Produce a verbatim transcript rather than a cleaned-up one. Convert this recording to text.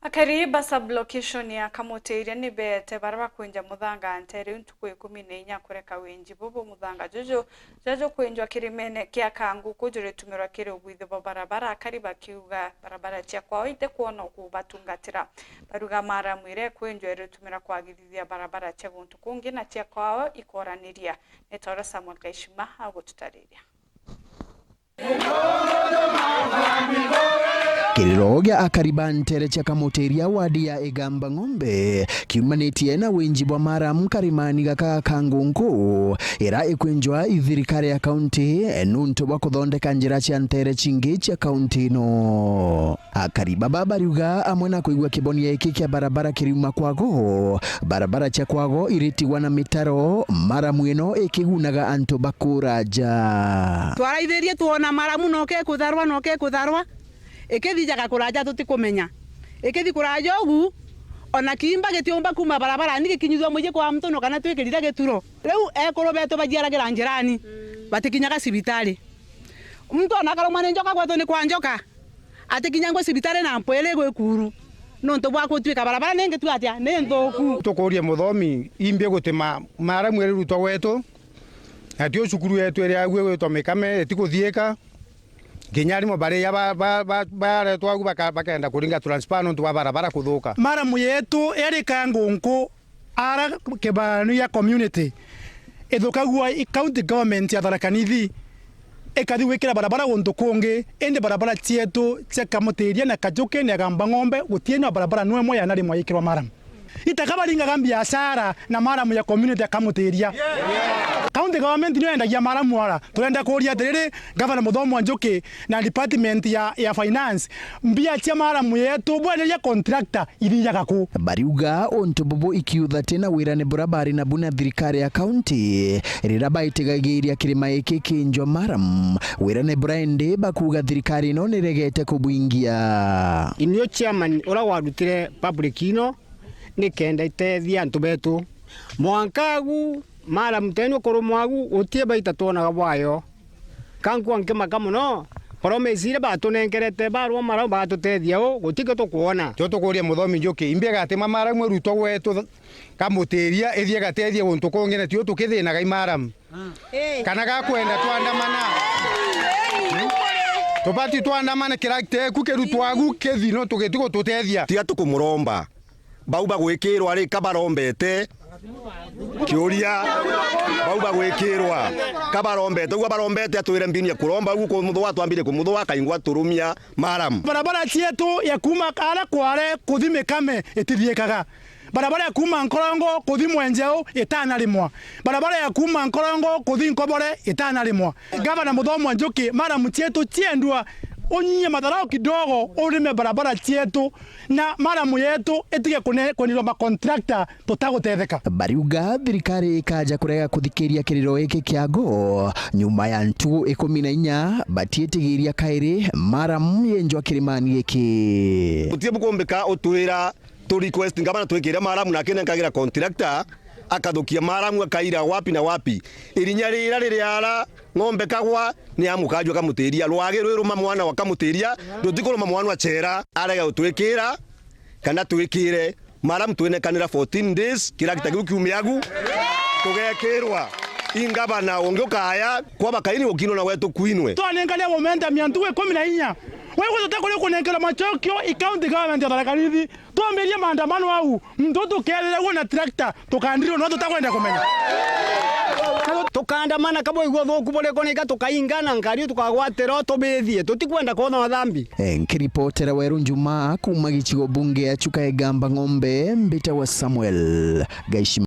Akari ba sub-location ya Kamutiria ni beete baria bakwinja muthanga nteere iu ntuku ikumi na inya kureka winji bubu. Muthanga juju juria jukwinjwa kirimene kia Kanguku juritumirwa kiri ugwithio bwa barabara, akari bakiuga barabara cia kwao itikwona ukubatungatira. Baruga maramu iria ikwinjwa iritumirwa kwagithithia barabara cia guntu kungi na cia kwao ikoraniria. Ni ta uria Samuel Gaishima agututariria. Kiriro gia akari ba nteere cia Kamutiria wadi ya Igamba Ng'ombe kiumanitie na winji bwa maramu karimani gaka ga Kangunku, ira ikwinjwa i thirikari ya kaunti nuntu bwa kuthondeka njira cia nteere cingi cia kaunti ino. Akari baba bariuga amwe na kuigua kibonia iki kia barabara kiriuma kwago, barabara cia kwago iritigwa na mitaro, maramu ino ikigunaga antu ba kuraja. Twaraithirie twona maramu noke kutharwa, noke kutharwa, ikithijaga kuraja tutikumenya. Ikithi kuraja ugu, ona kiimba gitiumba kuuma barabarani gikinyithua muiji kwa mtono kana twikirire gituro. Riu ekuru betu bajiaragira njirani, batikinyaga cibitari. Muntu ona akarumwa ni njoka gwetu ni kwa njoka. Atikinyangwe cibitari na mpwiri gwikuru. Nontu bwa gutwika barabara ningi tu atia ni nthuku. Tukuuria muthomi, imbi guti ma-, maramu irirutwa gwetu, na tio cukuru yetu iria agu igwitwa Mikame itikuthiika. Kinya arimwe baria ba-, ba-, ba-, baretwa agu baka-, bakenda kuringa transfer nontu bwa barabara kuthuka. Maramu yetu iri Kangunku, ara kibanio ya community ithukagua i county government ya Tharaka Nithi ikathi gwikira barabara guntu kungi, indi barabara cietu cia Kamutiria na Kajuki na Igamba Ng'ombe gutiina barabara nwemwe yanarimwa yikirwa maramu. Itaka baringaga biashara na maramu ya community ya Kamutiria. County government niyo yendagia maramu ara. Turenda kuuria atiriri, Gavana Muthomi wa Njuki na department ya, ya finance, mbia cia maramu yetu bweneria contractor ithiaga ku? Bariuga untu bubu ikiutha ti na wirane bura bari nabu na thirikari ya kaunti riria baitigagiria kirima giki kinjwa maramu, wirane bura indi bakuuga thirikari ino niregete kubwingia. Inio chairman ura warutire public ino nikenda itethia antu betu. Mwanka agu maramu teni ukurumwa agu guti baita twonaga bwayo. Kankua nkimaka mono, promise iria batunenkerete barwa mara batutethia u, gutikio tukwona. Tio tukuuria Muthomi Njuki, imbi agatima maramu irutwa gwetu Kamutiria, ithie gatethie guntu kungi, na tio tukithinaga i maramu. Kana gakwenda twandamana? Tubati twandamane, kirakita eku kirutwa agu kithi, no tugiti gututethia. Tiga tukumuromba. Bau bagwikirwa ri, ka barombete? Kiuria, bau bagwikirwa, ka barombete? Ugua barombete, atwire mbini ya kuromba, ugu kumuthwa, twambirie kumuthwa, akaingwa turumia maramu. Barabara cietu ya kuuma ara Kware kuthi Mikame itithiikaga. Barabara ya kuuma Nkorongo kuthi Mwenjeu itanarimwa. Barabara ya kuuma Nkorongo kuthi Nkobore itanarimwa. Gavana Muthomi wa Njuki, maramu cietu ciendwa, unyie madharau kidogo, urime barabara cietu, na maramu yetu itige kune-, kunirwa makontrakta tutagutetheka. Bariuga thirikari ikaja kurega kuthikiria kiriro giki kiago nyuma ya ntugu ikumi na inya, batiitigiria kairi maramu yenjwa kirimani giki. Guti bukumbika utwira tu request ngavana twikire maramu, nake nenkagira contractor akathukia maramu, akaira wapi na wapi. Irinya rira riri ara ng'ombe kagwa ni amukajua Kamutiria. Rwagi rwiruma mwana wa Kamutiria, rutikuruma mwana wa Chera. Arega gutwikira kana twikire maramu, twinekanira fourteen days, kirakita kiu kiumia agu, tugekirwa i ngavana ungi ukaya kwa bakaini gukinwa na gwetu kwinwe. Twanengania momentum ya ntugu ikumi na inya. Wewe tutakuri kunenkerwa macokio i county government ya Tharaka Nithi. Twambirie maandamano au, muntu tukethira guo na tractor, tukandirwo no tutakwenda kumenya. Tukaandamana kabo igwo thuku buriko nika tukaingana nkari tukagwatira tubithie, tutikwenda kwona thambi. Eh, nkiripotera Weru Njuma kuma gicigo bunge ya Chuka Igamba Ng'ombe, mbita wa Samuel Gaishima.